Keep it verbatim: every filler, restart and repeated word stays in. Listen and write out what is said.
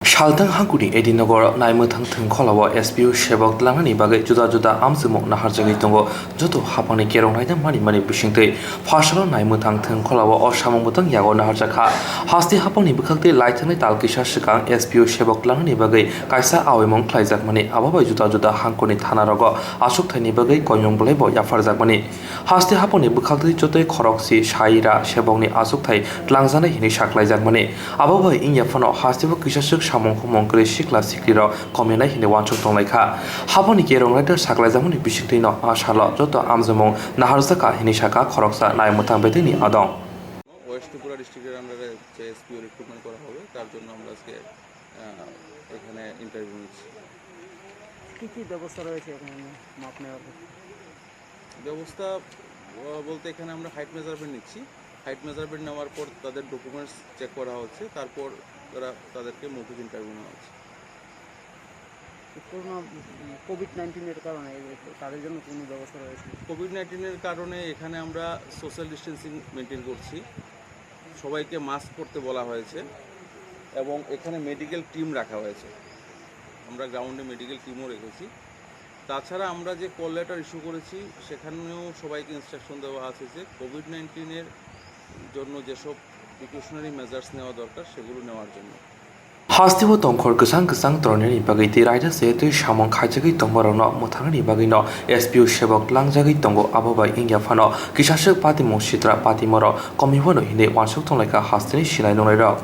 Saltang hangkuni Edinogor naimwthang thwngkhwlao S P O sebok tlangnani bagwi juda juda amchwkmung naharjagwi tongo. Joto haphangni kerong raida mani mani bisingtwi pharsalo naimwthang thwngkhwlao o samung bwtang yago naharjakha. Hasti haphangni bwkhaktwi laithangnai tal kisa swkang S P O sebok tlangnani bagwi kaisa awimung khlaijakmani, abo bai juda juda hangkuni thanarogo achukthaini bagwi koimung bwlaibo yapharjakmani. Hasti haphangni bwkhaktwi jotoi khorokse saira sebokni achukthai tlangjaknai hinwi saklaijakmani. Abo bai wngya phano hasteo kisaswk samung humung kwrwi sikla siklirok kominai hinwi uansuk tonglaikha. Haphangni kerong raida saklaijakmani bisingtwino a salo joto amjwkmung naharjakha hinwi sakha khoroksa naimwthang bedekni adong. West Tripura ডিস্ট্রিক্টের আন্ডারে যে SPO recruitment করা হবে, তার জন্য আমরা আজকে আহ, এখানে ইন্টারভিউ নিচ্ছি। কী কী ব্যবস্থা রয়েছে এখানে মাপ নেওয়ার ক্ষেত্রে? ব্যবস্থা আহ, বলতে এখানে আমরা হাইট মেজারমেন্ট নিচ্ছি। হাইট মেজারমেন্ট নেওয়ার পর তাদের ডকুমেন্টস চেক করা হচ্ছে, তারপর তারা তাদেরকে মৌখিক ইন্টারভিউ নেওয়া হচ্ছে। করোনা, উম, কোভিড নাইন্টিনের কারণে এই যে তাদের জন্য কোনো ব্যবস্থা রয়েছে? কোভিড নাইন্টিনের কারণে এখানে আমরা সোশ্যাল ডিস্টেন্সিং মেনটেন করছি, সবাইকে মাস্ক পরতে বলা হয়েছে এবং এখানে মেডিকেল টিম রাখা হয়েছে। আমরা গ্রাউন্ডে মেডিকেল টিমও রেখেছি। তাছাড়া আমরা যে কল লেটার ইস্যু করেছি, সেখানেও সবাইকে ইনস্ট্রাকশন দেওয়া আছে যে কোভিড নাইন্টিনের জন্য যেসব প্রিকশনারি মেজার্স নেওয়া দরকার, সেগুলো নেওয়ার জন্য। Hasteo tongkhor kwchang kwchang tornani bagwi tei raida se tei samung khaijagwi tongmarokno mwthangnani bagwino S P O sebok tlangjagwi tongo, abo bai wngya phano kisaswk patimung sitra patimorok komi phano hinwi uansuk tonglaikha hasteni sinai nungnairok.